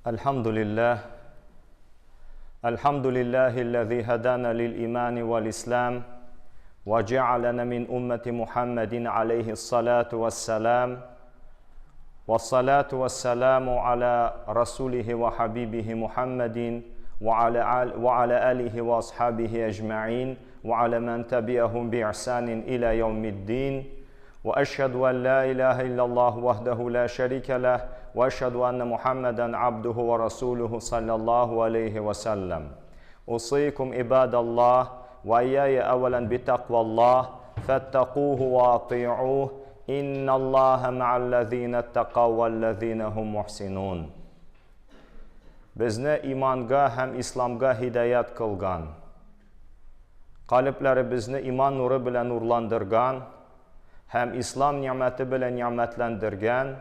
الحمد لله الحمد لله الذي هدانا للإيمان والإسلام وجعلنا من أمة محمد عليه الصلاة والسلام والصلاة والسلام على رسوله وحبيبه محمد وعلى, وعلى آله وأصحابه أجمعين وعلى من تبعهم بإحسان إلى يوم الدين وأشهد أن لا إله إلا الله وحده لا شريك له وأشهد أن محمدا عبده ورسوله صلى الله عليه وسلم أوصيكم عباد الله وإياي أولا بتقوى الله فاتقوه وأطيعوه إن الله مع الذين اتقوا والذين هم محسنون Безне иманга һәм исламга һидаят кылган, калебләребезне иман нуры белән нурландырган һәм ислам нигъмәте белән нигъмәтләндергән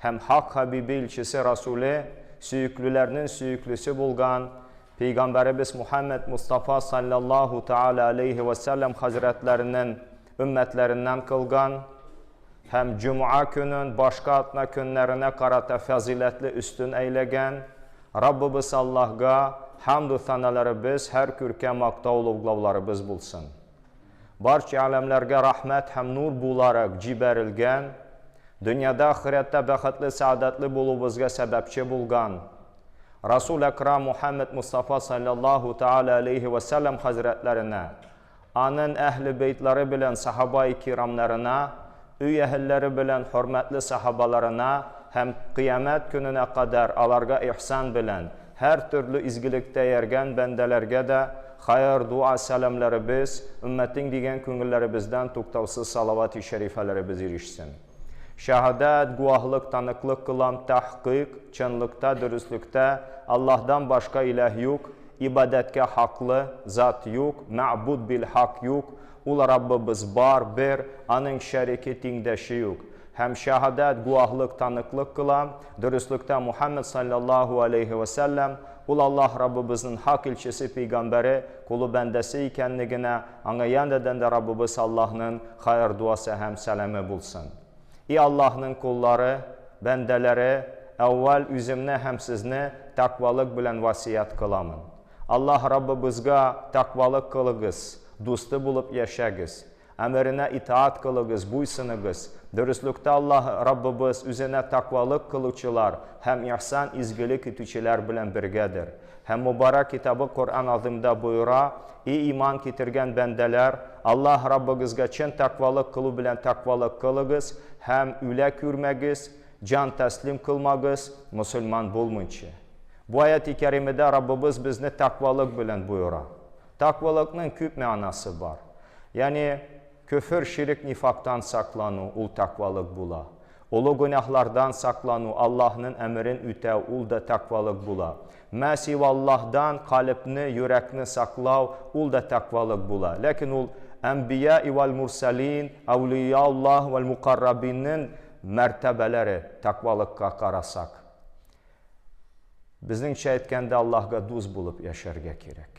һәм хак хабибе илчесе Расуле, сөеклеләрнең сөеклесе булган Пәйгамбәребез Мухәммәд Мустафа саллаллаһу тааля алейһи вә сәлләм хәзрәтләренең өммәтләреннән кылган һәм җомга көнен башка атна көннәренә карата фазыйләтле өстен әйләгән Раббыбыз Аллаһга хәмду сәналарыбыз, һәр күркәм мактау-олуглауларыбыз булсын. Барча әләмләргә рәхмәт һәм нур буларак җибәрелгән, дөньяда, ахирәттә бәхетле, сәгадәтле булуыбызга сәбәпче булган Расул Әкрам Мухәммәд Мустафа салләллаһу тәгалә алейһи вә сәлләм хәзрәтләренә, анын әһле бейтлары белән сахабаи кирамнарына, өй әһелләре белән хөрмәтле сахабаларына һәм кыямәт көненә кадәр аларга ихсан белән һәртөрле изгелектә ияргән бәндәләргә дә хәер, дуа, сәламләребез, өммәтең дигән күңелләребездән туктаусыз салавати шәрифәләребез ирешсен. Шәһадәт, гуаһлык, таныклык кылам, тәхкыйк, чынлыкта, дөреслектә, Аллаһдан башка иләһ юк, ибадәткә хаклы зат юк, мәгъбуд бил хак юк, Ул Раббыбыз бар, бер, Аның шәрике, тиңдәше юк. Һәм шәһадәт, гуаһлык, таныклык кылам, дөреслектә Мухәммәд салләллаһу аләйһи вә сәлләм, ул Аллаһ Раббыбызның хак илчесе, пәйгамбәре, колы бәндәсе икәнлегенә, Аңа янәдән дә Раббыбыз Аллаһның хәер-дуасы һәм сәламе булсын. И Аллаһның коллары, бәндәләре, әүвәл үземне һәм сезне тәкъвалык белән васыять кыламын. Аллаһ Раббыбызга тәкъвалык кылыгыз, дусты булып яшәгез. Әмеренә итаать кылыгыз, буйсыныгыз. Дөреслектә Аллаһ Раббыбыз үзенә тәкъвалык кылучылар һәм ихсан, изгелек итүчеләр белән бергәдер. Һәм мөбарәк китабы Коръән-Азыймда боера, И иман китергән бәндәләр, Аллаһ Раббыгызга чын тәкъвалык кылу белән тәкъвалык кылыгыз һәм үлә күрмәгез, җан тәслим кылмагыз, мөселман булмыйнча. Бу аяти кәримәдә Раббыбыз безне тәкъвалык белән боера. Тәкъвалыкның күп мәгънәсе бар. Ягъни, көфер, ширек, нифактан саклану, ул тәкъвалык була. Олы гөнаһлардан саклану, Аллаһнын әмерен үтәү, ул да тәкъвалык була. Мә сива Аллаһдан калебне, йөрәкне саклау, ул да тәкъвалык була. Ләкин ул әнбияи вәл мурсәлин, әүлияуллаһ вәл мукаррабиннын мәртәбәләре, тәкъвалыкка карасак. Безнеңчә әйткәндә, Аллаһга дус булып яшәргә кирәк.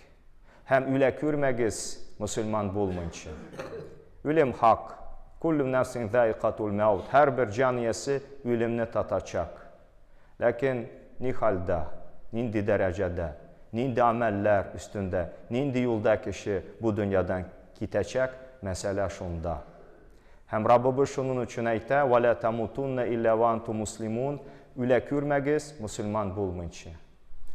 Һәм үлә күрмәгез, мөселман булмыйнча. Үлем хак. Куллю нәфсин заикатул мәут. Һәрбер җан иясе үлемне татачак. Ләкин ни хәлдә, нинди дәрәҗәдә, нинди амәлләр өстендә, нинди юлда кеше бу дөньядан китәчәк, мәсьәлә шунда. Һәм Раббыбыз шунын өчен әйтә, Вә лә тәмутуннә илля вә антум муслимун, үлә күрмәгез, мөселман булмыйнча.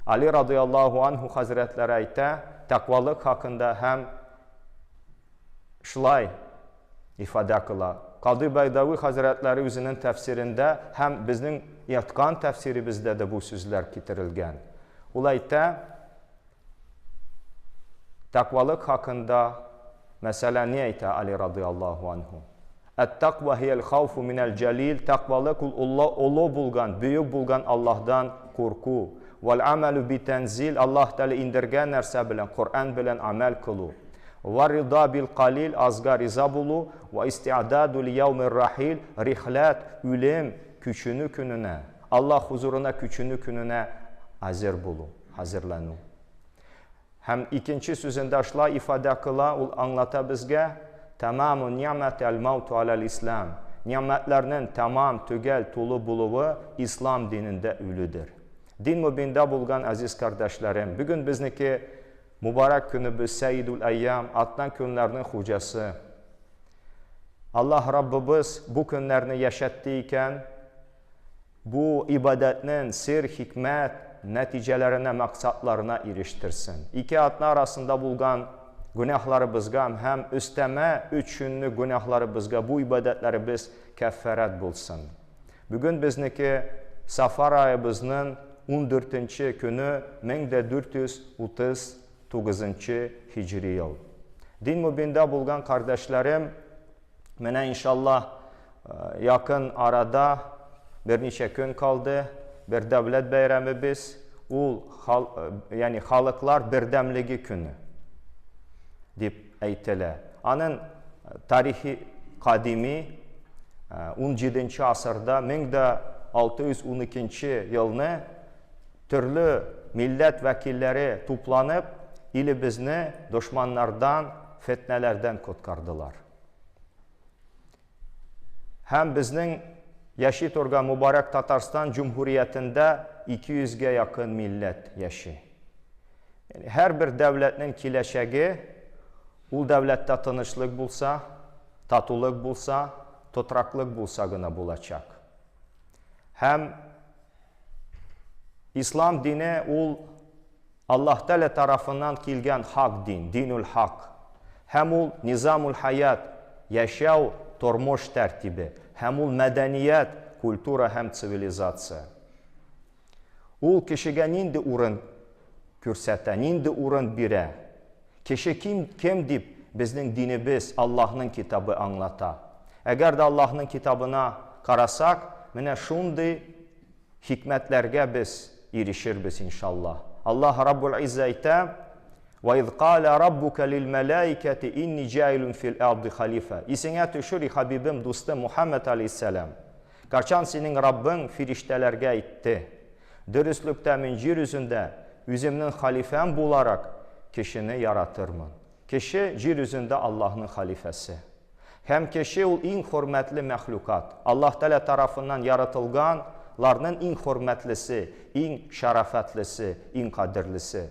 Али радыяллаһу анһу хәзрәтләре әйтә, тәкъвалык хакында һәм шулай ифадә кыла. Кадый Байдави хәзрәтләре үзенең тәфсирендә һәм безнең яткан тәфсиребездә дә бу сүзләр китерелгән. Ул әйтә, тәкъвалык хакында мәсәлән, ни әйтә Али радыяллаһу анһу? Әт-таква һиял хауфу минәл җәлил, тәкъвалык ул олы, олы булган, бөек булган Аллаһдан курку. Вәл амәлү би тәнзил, Аллаһ Тәгалә индергән нәрсә белән, Коръән белән амәл кылу. Вә рида бил калил, азга риза булу, вә исти'даду ли яумир рахил, рихләт, үлем, күченү көненә, Аллаһ хузурына күченү көненә әзер булу, хәзерләнү. Һәм икенче сүзендә шулай ифадә кыла, ул аңлата безгә, Тәмаму ни'мәти әл-мауту аләл-ислам. Ни'мәтләрнең тәмам, төгәл, тулы булуы ислам динендә үлүдер. Дин мөбиндә булган әзиз кардәшләрем, бүген безнеке мубарак көнебез Сәидул Әйям, атна көннәрнең хуҗасы. Аллаһ Раббыбыз бу көннәрне яшәтте икән, бу ибадәтнең сер, хикмәт, нәтиҗәләренә, максатларына ирештерсен. Ике атна арасында булган гөнаһларыбызга һәм өстәмә өч көнлек гөнаһларыбызга бу ибадәтләребез кәффарәт булсын. Бүген безнеке Сафар аебызның ундүртенче көне 1439 нчы һиҗри ел. Дин мөбиндә булган кардәшләрем, менә иншаллаһ якын арада берничә көн калды, бер дәүләт бәйрәмебез, ул ягъни халыклар бердәмлеге көне дип әйтелә. Аның тарихи кадими 17 асырда 1612 елны төрле милләт вәкилләре тупланып, илебезне дошманнардан, фетнәләрдән коткардылар. Һәм безнең яши торган мубарак Татарстан җөмһүриятендә 200 гә якын милләт яши. Һәрбер дәүләтнең киләчәге ул дәүләттә тынычлык булса, татулык булса, тотраклык булса гына булачак. Һәм ислам дине ул Аллаһ Тәгалә тарафыннан килгән хак дин, динул хак. Һәм ул низамул хаят, яшәү, тормыш тәртибе, һәм ул мәдәният, культура һәм цивилизация. Ул кешегә нинди урын күрсәтә, нинди урын бирә? Кеше ким, кем дип безнең динебез, Аллаһның китабы аңлата. Әгәр дә Аллаһның китабына карасак, менә шундый хикмәтләргә без ирешербез, иншаллаһ. Аллаһ Раббул Иззә әйтә, Ва из каля раббука лил мәләикәти инни җаилун фил арди халифа. Исеңә төшер, и хабибем, дустым Мухаммад алейһиссәлам. Качан синең Раббың фириштәләргә әйтте, Дөреслектә мин җир йөзендә үземнең халифәм буларак кешене яратырмын. Кеше, җир йөзендә Аллаһның халифәсе. Һәм кеше ул иң хөрмәтле мәхлукат. Аллаһ Тәгалә тарафыннан яратылган ларның иң хөрмәтлесе, иң шәрафәтлесе, иң кадерлесе.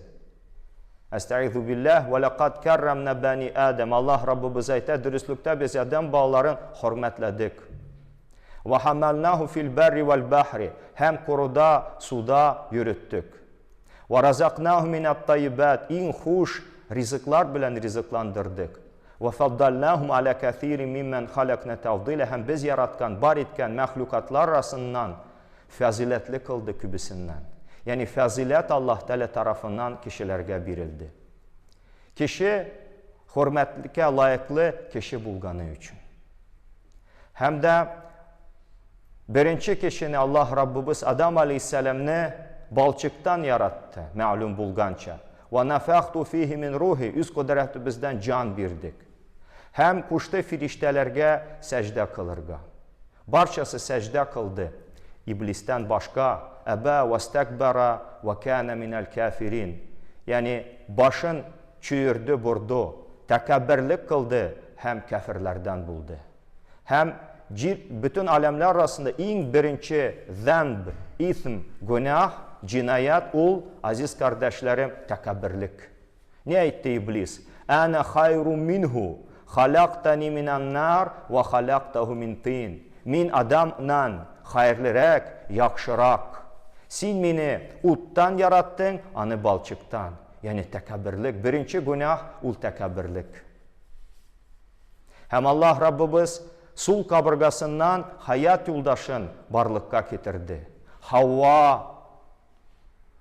Әстәгыйзу билләһ, вә ләкад кәррәмнә бәни Адәм. Аллаһ Раббыбыз әйтә, дөреслектә без Адәм балаларын хөрмәтләдек. Вә хамалнаху фил бәрри вәл бәхри. Һәм корыда, суда йөреттек. Вә разакнаху минәт тайибәт. Иң хуш ризыклар белән ризыкландырдык. Вә фаддалнахум аля кәсирин миммән халакна тәфдыйла. Һәм без яраткан, бар иткән мәхлукатлар арасыннан фазыйләтле кылды күбесеннән. Ягъни фазыйләт Аллаһ Тәгалә тарафыннан кешеләргә бирелде. Кеше хөрмәткә лаеклы кеше булганы өчен. Һәм дә беренче кешене Аллаһ Раббыбыз Адам алейһиссәламне балчыктан яратты, мәгълүм булганча. Ва нафахту фихи мин рухи, үз кодрәтебездән җан бирдек. Һәм кушты фириштәләргә сәҗдә кылырга. Барчасы сәҗдә кылды, Иблистән башка, әбә вәстәкбәра вә кәнә минәл кәфирин. Ягъни башын чөерде, борды, тәкәбберлек кылды һәм кәферләрдән булды. Һәм җир, бөтен аләмләр арасында иң беренче зәнб, исм, гөнаһ, җинаять ул, азиз кардәшләрем, тәкәбберлек. Ни әйтте Иблис? Әнә хайру минһу, халактани минән нар ва халактаху мин тин. Мин Адамнан хәерлерәк, яхшырак. Син мине уттан яраттың, аны балчыктан. Ягъни тәкәбберлек, беренче гөнаһ ул тәкәбберлек. Һәм Аллаһ Раббыбыз сул кабыргасыннан хаят юлдашын барлыкка китерде. Хава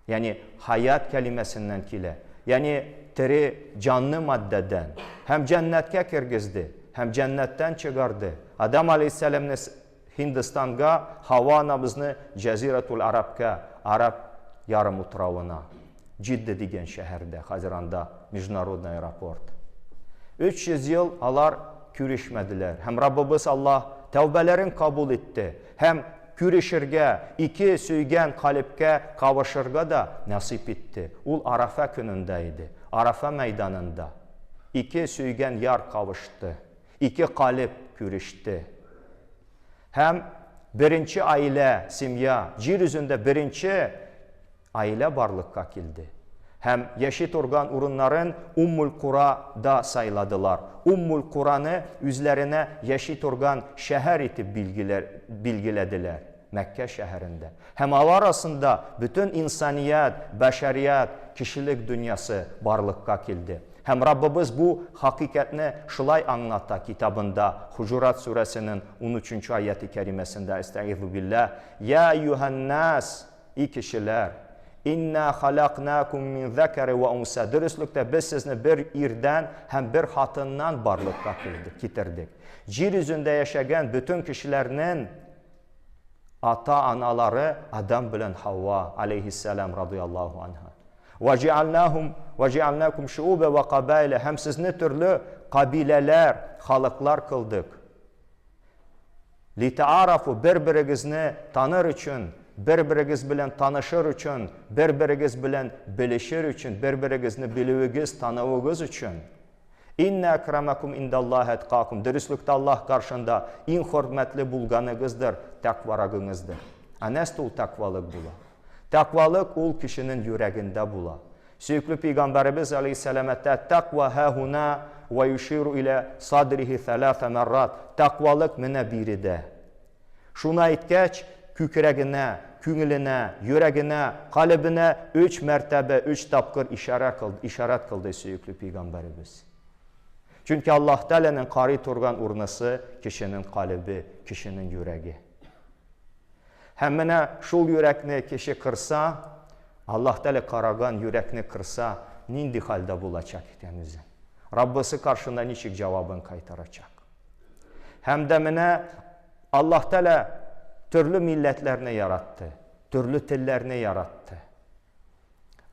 Ягъни хаят кәлимәсеннән килә. Ягъни тере җанлы матдәдән. Һәм җәннәткә кергезде, һәм җәннәттән чыгарды. Адам алейһиссәламне Һиндстанга, Хава анабызны Җәзиратул Арабка, Араб ярымутравына, Җидда дигән шәһәрдә, хәзер анда международный аэропорт. 300 ел алар күрешмәделәр. Һәм Раббыбыз Аллаһ тәүбәләрен кабул итте. Һәм күрешергә, ике сөйгән калебкә кавышырга да насыйп итте. Ул Арафа көнендә иде. Арафа мәйданында. Ике сөйгән яр кавышты. Ике калеб күреште. Һәм беренче аилә, семья, җир йөзендә беренче Аилә барлыкка килде. Һәм яши торган урыннарын Уммул-Кура да сайладылар. Уммул-Кураны үзләренә яши торган шәһәр итеп билгеләделәр, Мәккә шәһәрендә. Һәм алар арасында бөтен инсаният, бәшәрият, кешелек дөньясы барлыкка килде. Һәм Раббыбыз бу хакыйкатьне шулай аңлата китабында, Хуҗурат сүрәсенең 13 аяты кәримәсендә, Әстәгыйзу билләһ, Я әйюһән-нас, и кешеләр, Инна халакнакум мин закари ва унса. Дөреслектә без сезне бер ирдән һәм бер хатыннан барлыкка китердек. Җир йөзендә яшәгән бөтен кешеләрнең ата-аналары Адам белән Хава алейхиссалам радияллаһу анха. Ва җиалнахум ва җиалнакум шуубә ва кабаилә һәм сезне төрле кабиләләр, халыклар кылдык. Литаарафу, бер-берегезне таныр өчен, бер-берегез белән танышыр өчен, бер-берегез белән белешер өчен, бер-берегезне белүегез, тануыгыз өчен. Инна акрамакум индаллаһи әткакум. Дөреслектә Аллаһ каршында иң хөрмәтле булганыгыздыр, тәкъварагыңыздыр. Ә нәрсә ул тәкъвалык була? Тәкъвалык ул кешенең йөрәгендә була. Сөекле пәйгамбәребез алейһиссәлам әйтә, Тәкъва һа-һуна вә юширу илә садрихи сәләсә мәррат. Тәкъвалык менә биредә. Шуны әйткәч, күкрәгенә, күңеленә, йөрәгенә, калебенә өч мәртәбә, өч тапкыр ишарә кылды, ишарәт кылды сөекле пәйгамбәребез. Чөнки Аллаһ Тәгаләнең карый торган урнысы кешенең калебе, кешенең йөрәге. Һәм менә шул йөрәкне кеше кырса, Аллаһ Тәгалә караган йөрәкне кырса, нинди хәлдә булачак икән үзе? Раббысы каршында ничек җавабын кайтарачак? Һәм дә менә Аллаһ Тәгалә төрле милләтләрне яратты, төрле телләрне яратты.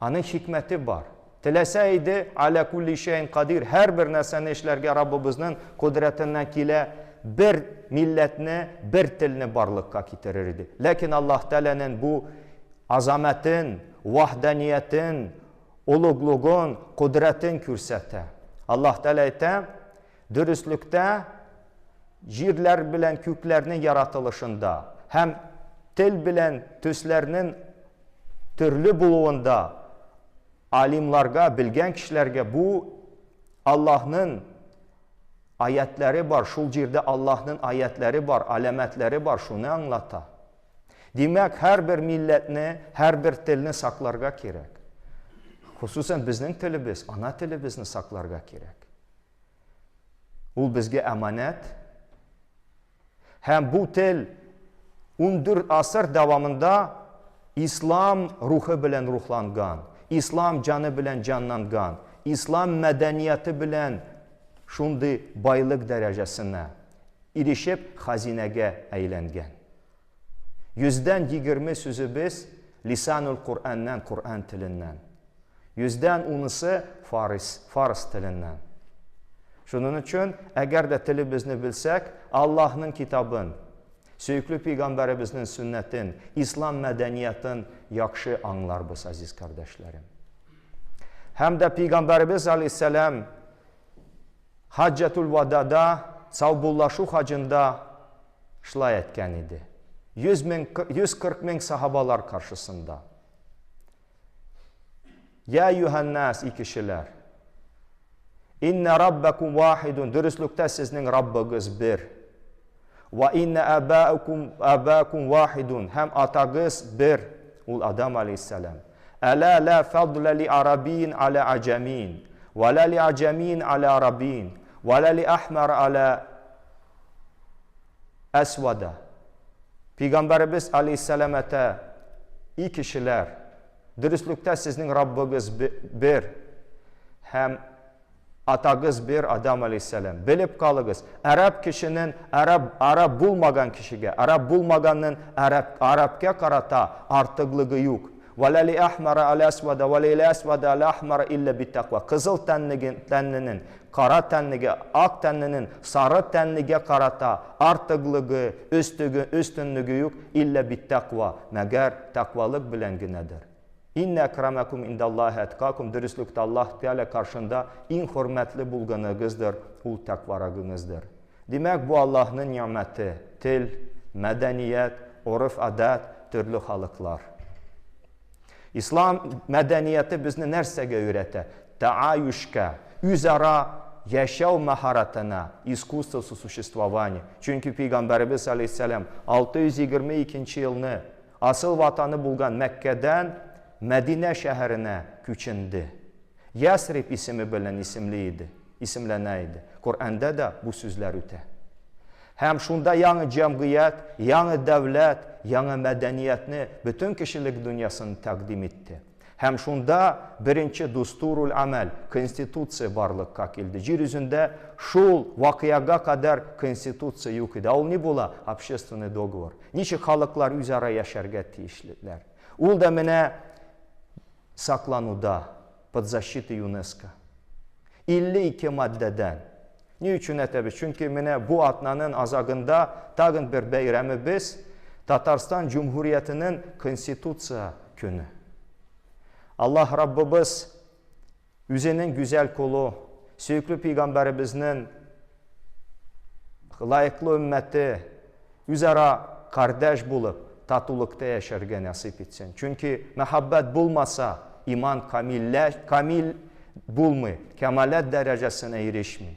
Аның хикмәте бар. Теләсә иде, аля кулли шәйн кадир, һәрбер нәрсәне эшләргә Раббыбызның кодрәтеннән килә, бер милләтне, бер телне барлыкка китерер иде. Ләкин Аллаһ Тәгаләнең бу азамәтен, ваһданиятен, олуглыгын, кодрәтен күрсәтә. Аллаһ Тәгалә әйтә, дөреслектә җирләр белән күкләрнең яратылышында һәм тел белән төсләрнең төрле булуында алимларга, белгән кешеләргә бу Аллаһның аятләре бар, шул җирдә Аллаһның аятләре бар, аләмәтләре бар, шуны аңлата. Димәк, һәрбер милләтне, һәрбер телне сакларга кирәк. Хосусан безнең телебез, ана телебезне сакларга кирәк. Ул безгә әманәт. Һәм бу тел 14 асыр дәвамында ислам рухы белән рухланган, ислам җаны белән җанланган, ислам мәдәнияте белән шундый байлык дәрәҗәсенә ирешеп хазинәгә әйләнгән. Йөздән 20 сүзебез лисанул Коръәннән, Коръән теленнән. Йөздән унысы фарис, фарс теленнән. Шуның өчен, әгәр дә телебезне белсәк, Аллаһның китабын, сөекле пәйгамбәребезнең сөннәтен, ислам мәдәниятын яхшы аңларбыз, азиз кардәшләрем. Һәм дә пәйгамбәребез алейһиссәлам Хаҗҗатул Вадада, саубуллашу хаҗында шулай әйткән иде. 100 мең, 140 мең сахабалар каршысында. Я юһәннәс, и кешеләр! Инна раббакум вахидун, дөреслектә сезнең Раббыгыз бер. Ва инна абаакум абакум вахидун, һәм атагыз бер, ул Адам алейһиссәлам. Әлә ла фадла ли арабиин аля аҗамин, ва ла ли аҗамин аля арабиин, ва ла ли ахмар аля әсвада. Пәйгамбәребез алейһиссәлам әйтә, И кешеләр, дөреслектә сезнең Раббыгыз бер һәм атагыз бер Адам алейһиссәлам. Белеп калыгыз, араб кешенең араб араб булмаган кешегә, араб булмаганның араб арабка карата артыклыгы юк. Вәлә ли әхмара аля әсвада, вәлә ли әсвада аля әхмара илля биттаква. Кызыл тәнлеген тәнленең кара тәнлеге, ак тәнленең сары тәнлегә карата артыклыгы, өстеге, өстенлеге юк, илля биттаква, мәгәр тәкъвалык белән генәдер. Иннә әкрамәкум индаллаһи әткакум, дөреслектә Аллаһ Тәгалә каршында иң хөрмәтле булганыгыздыр, ул тәкъварагыңыздыр. Димәк, бу Аллаһның нигъмәте, тел, мәдәният, орыф-адәт, төрле халыклар. Ислам мәдәнияте безне нәрсәгә өйрәтә? Тәаюшкә, үзара яшәү мәһаратына, искусство сосуществования. Чөнки пәйгамбәребез алейһиссәлам 622 нче елны асыл ватаны булган Мәккәдән Мәдинә шәһәренә күченде. Ясриб исеме белән исемли иде, исемләнә иде. Коръәндә дә бу сүзләр үтә. Һәм шунда яңа җәмгыять, яңа дәүләт, яңа мәдәниятне бөтен кешелек дөньясына тәкъдим итте. Һәм шунда беренче дустурул амәл, конституция барлыкка килде. Җир йөзендә шул вакыйга кадәр конституция юк иде. Ә ул ни була? Общественный договор. Ничек халыклар үзара яшәргә тиешлеләр. Ул да менә саклануда, под защитой ЮНЕСКО. 52 маддәдән. Ни өчен әйтәбез? Чөнки менә бу атнаның азагында тагын бер бәйрәмебез Татарстан Җөмһүриятенең Конституция көне. Аллаһ Раббыбыз үзенең гүзәл колы, сөекле пәйгамбәребезнең лаеклы өммәте үзара кардәш булып, татулыкта яшәргә насыйп итсен. Чөнки мәхәббәт булмаса, иман камиллә, камил булмый, кәмаләт дәрәҗәсенә ирешми.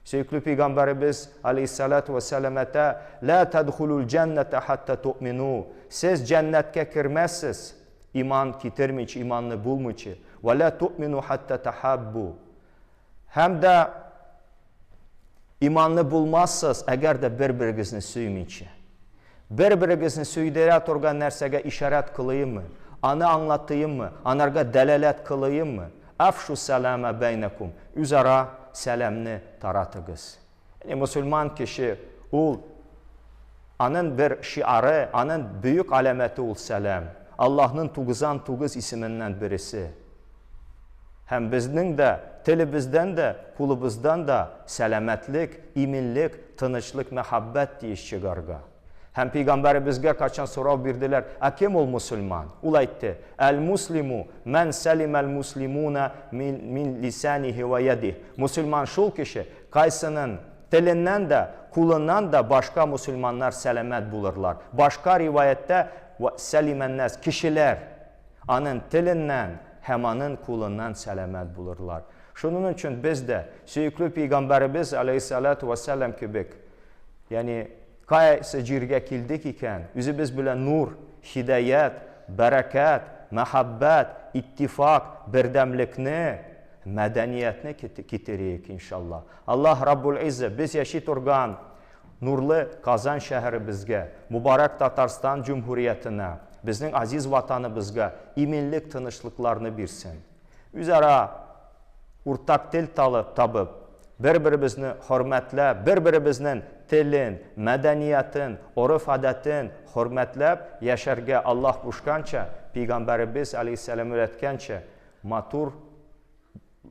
Сөекле пәйгамбәребез алейһиссалату вәссәлам әйтә, «Ла тадхулул җәннәтә хатта туъмину». Сез җәннәткә кермәссез, иман китермичә, иманлы булмыйча. Ва ла туъмину хатта тахаббу. Һәм дә иманлы булмассыз, әгәр дә бер-берегезне сөймичә. Бер-берегезне сөйдерә торган нәрсәгә ишарәт кылыйммы? Аны аңлатыйммы? Анарга дәлаләт кылыйммы? Афшу сәлама бәйнәкум. Үзара сәламне таратыгыз. Ягъни мөселман кеше ул аның бер шиары, аның бөек аләмәте ул сәлам. Аллаһның 99 исеменнән бересе. Һәм безнең дә телебездән дә, кулыбыздан да сәламәтлек, иминлек, тынычлык, мәхәббәт тиеш чыгарга. Һәм пәйгамбәребезгә кайчан сорау бирделәр, ә кем ул мөселман? Ул әйтте, Әл-муслиму мән сәлимәл муслимуна мин, мин лисанихи ва ядих. Мөселман шул кеше, кайсының теленнән дә, кулыннан да башка мөселманнар сәламәт булырлар. Башка риваятьтә сәлимәннәс, кешеләр аның теленнән һәм аның кулыннан сәламәт булырлар. Шуның өчен без дә сөекле пәйгамбәребез алейһиссалату вассалам кебек, ягъни кайсы җиргә килдек икән, үзебез белән нур, һидаят, бәрәкәт, мәхәббәт, иттифак, бердәмлекне, мәдәниятне китерик, иншалла. Аллаһ Раббул Иззә без яши торган нурлы Казан шәһәребезгә, мубарак Татарстан җөмһүриятенә, безнең азиз ватаныбызга иминлек, тынычлыкларны бирсен. Үзара уртак тел табып, бер-беребезне хөрмәтләп, бер-беребезнең телен, мәдәниятен, орыф-гадәтен хөрмәтләп яшәргә Аллаһ кушканча, пәйгамбәребез алейһиссәлам өйрәткәнчә, матур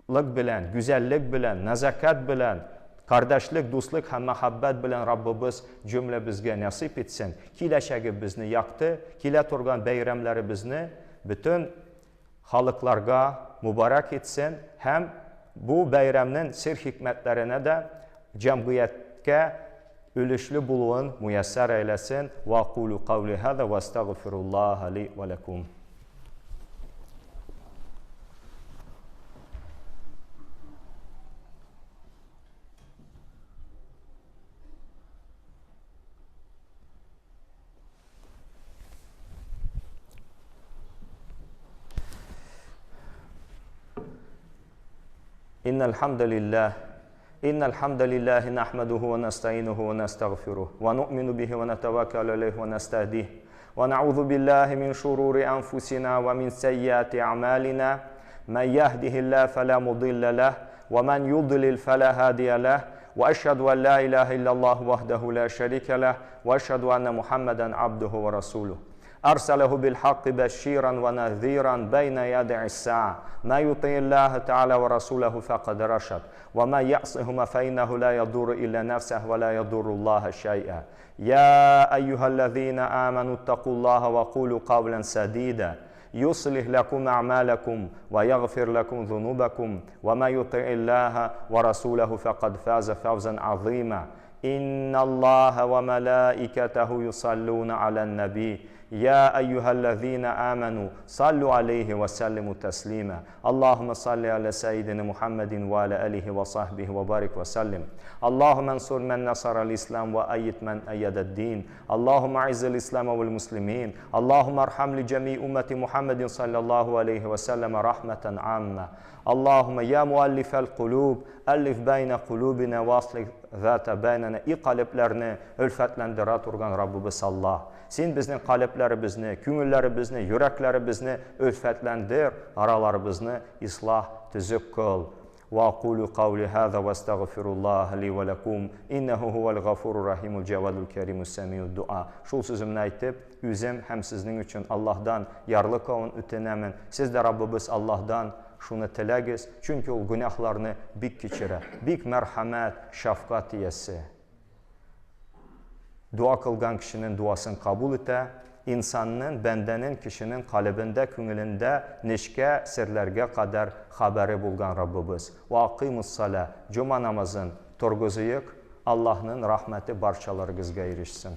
лык белән, гүзәллек белән, нәзакәт белән, кардәшлек, дуслык һәм мәхәббәт белән Раббыбыз җөмләбезгә нәсыйп итсен. Киләчәгебезне якты, килә торган бәйрәмнәребезне бөтен халыкларга мубарак итсен һәм бу бәйрәмнең сер-хикмәтләренә дә җәмгыятькә өлешле булуын муяссәр әйләсен. Ва акулу каули һаза ва астагфируллаһа ли ва ләкум. إن الحمد لله إن الحمد لله نحمده ونستعينه ونستغفره ونؤمن به ونتوكل عليه ونستهديه ونعوذ بالله من شرور أنفسنا ومن سيئات أعمالنا من يهده الله فلا مضل له ومن يضلل فلا هادي له وأشهد أن لا إله إلا الله وحده لا شريك له وأشهد أن محمدا عبده ورسوله أرسله بالحق بشيرا ونذيرا بين يدي الساعة ما يطيع الله تعالى ورسوله فقد رشد وما يعصهما فإنه لا يضر إلا نفسه ولا يضر الله شيئا يا أيها الذين آمنوا اتقوا الله وقولوا قولا سديدا يصلح لكم أعمالكم ويغفر لكم ذنوبكم وما يطع الله ورسوله فقد فاز فوزا عظيما. Инналлаһа ва мәлаикәтәһу юсаллуна алән нәби, йа әйюһәлләзина амәну, саллу алейһи ва сәллиму тәслима. Аллаһуммә салли аля сәйидина Мухаммәдин ва аля алихи ва сахбихи ва барик ва сәллим. Аллаһуммә ансур мән насарал ислам ва әйид мән әйәдәд дин. Аллаһуммә гыйззил ислама вал муслимин. Аллаһуммә архам ли җәмии уммәти Мухаммәдин салләллаһу алейһи ва сәлләмә рахмәтән аммә. Аллаһуммә йа муәллифәл кулуб, әллиф бәйнә кулубина ва аслих зата бәйнәнә. И калебләрне өлфәтләндерә торган Раббыбыз Аллаһ! Син безнең калебләребезне, күңелләребезне, йөрәкләребезне өлфәтләндер, араларыбызны ислах, төзек кыл. Ва акулю каули һаза ва астагфируллаһ ли ва ләкум, иннәһу һувәл гафуру рахимул җәвадул кәримус сәмиуд дуа. Шул сүземне әйтеп, үзем һәм сезнең өчен Аллаһдан ярлыкавын үтенәмен. Сез дә Раббыбыз Аллаһдан шуны теләгез, чөнки ул гөнаһларны бик кичерә, бик мәрхәмәт, шәфкать иясе. Дуа кылган кешенең дуасын кабул итә, инсанның, бәндәнең, кешенең калебендә, күңелендә нечкә серләргә кадәр хәбәре булган Раббыбыз. Ва акыймус-салә, җома намазын торгызыйк, Аллаһның рәхмәте барчаларыгызга ирешсен.